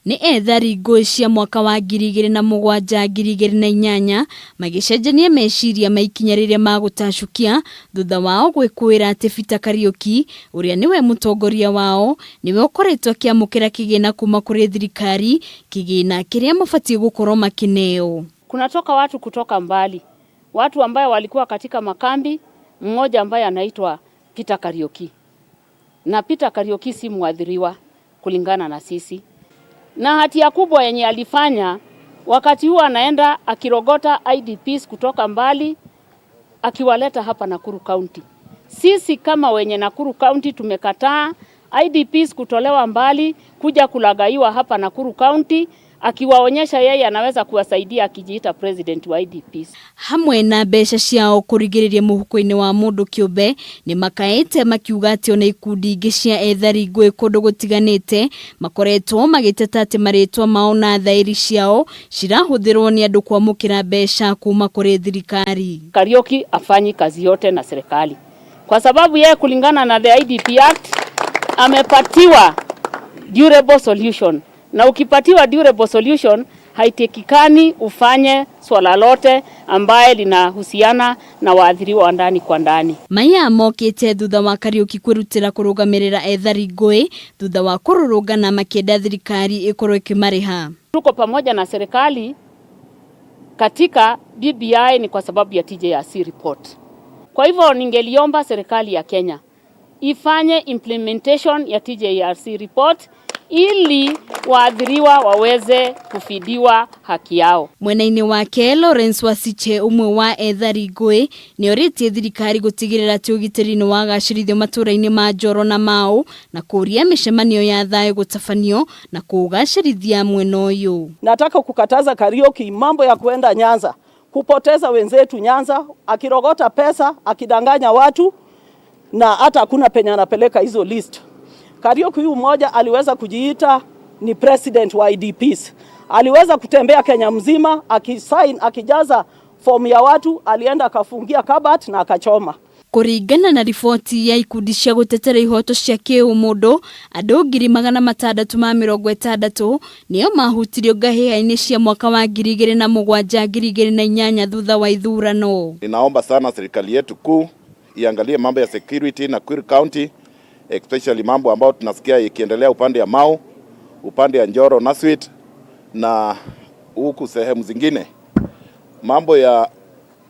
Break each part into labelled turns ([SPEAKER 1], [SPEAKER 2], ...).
[SPEAKER 1] Nĩ ethari ngũĩ cia mwaka wa 2007 2008 magĩcenjania meciria ma ikinya rĩrĩa magũtacũkia thutha wao gwĩkũĩra atĩ Peter Kariuki ũrĩa nĩwe mũtongoria wao nĩwe ũkoretwo akĩamũkĩra kĩgĩna kuma kũrĩ thirikari, kĩgĩna kĩrĩa mabatiĩ gũkorwo makĩneo.
[SPEAKER 2] Kunatoka watu kutoka mbali, watu ambaye walikuwa katika makambi, mmoja ambaye anaitwa Peter Kariuki, na Peter Kariuki si mwadhiriwa kulingana na sisi, na hatia kubwa yenye alifanya wakati huo anaenda akirogota IDPs kutoka mbali akiwaleta hapa Nakuru County. Sisi kama wenye Nakuru County tumekataa IDPs kutolewa mbali kuja kulagaiwa hapa Nakuru County, akiwaonyesha yeye anaweza kuwasaidia akijiita president wa IDPs.
[SPEAKER 1] Hamwe na mbeca ciao kũrigĩrĩria mũhuko-inĩ wa mũndũ kĩũmbe nĩ makaĩte makiuga atĩ ona ikundi ingĩ cia ethari ngũĩ kũndũ gũtiganĩte makoretwo magĩteta atĩ marĩtwa mao na thaĩri ciao cirahũthĩrwo nĩ andũ kwamũkĩra mbeca kuma kũrĩ thirikari.
[SPEAKER 2] Kariuki afanyi kazi yote na serikali kwa sababu yeye kulingana na the IDP Act amepatiwa durable solution, na ukipatiwa durable solution haitekikani ufanye swala lote ambaye linahusiana na waathiriwa wa ndani kwa ndani.
[SPEAKER 1] Maya mokĩte thutha wa Kariuki kwĩrutĩra kũrũgamĩrĩra ethari ngũĩ thutha wa kũrũrũngana makĩenda thirikari ĩkorwo ĩkĩmarĩha.
[SPEAKER 2] Tuko pamoja na serikali katika BBI ni kwa sababu ya TJRC report. Kwa hivyo ningeliomba serikali ya Kenya ifanye implementation ya TJRC report ili waathiriwa waweze kufidiwa haki yao.
[SPEAKER 1] Mwena-inĩ wake Lawrence Wasiche ũmwe wa ethari ngũĩ nĩ orĩtie thirikari gũtigĩrĩra atĩ ũgitĩri nĩ wagacĩrithio matũũra-inĩ ma Njoro na Mau na kũũria mĩcemanio ya thayũ gũtabanio na kũũgacĩrithia mwena ũyũ.
[SPEAKER 3] Nataka kukataza Kariuki mambo ya kuenda Nyanza, kupoteza wenzetu Nyanza, akirogota pesa, akidanganya watu na hata hakuna penye anapeleka hizo list. Kariuki huyu mmoja aliweza kujiita ni president wa IDPs. Aliweza kutembea Kenya mzima akisign, akijaza fomu ya watu, alienda akafungia kabat na akachoma.
[SPEAKER 1] Kũringana na riboti ya ikundi cia gũtetera ihoto cia kĩũmũndũ, andũ 660,000 nĩo mahutirio ngahĩha-inĩ cia mwaka wa 2007 2008 thutha wa ithurano.
[SPEAKER 4] Ninaomba sana serikali yetu kuu iangalie mambo ya security Nakuru County, especially mambo ambayo tunasikia ikiendelea upande ya Mau, upande ya Njoro Naswit na huku sehemu zingine. Mambo ya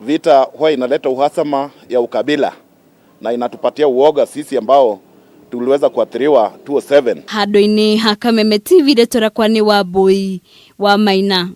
[SPEAKER 4] vita huwa inaleta uhasama ya ukabila na inatupatia uoga sisi ambao tuliweza kuathiriwa 2007.
[SPEAKER 1] Handũ-inĩ ha Kameme TV, ndeto rakwa nĩ Wambui wa Maina.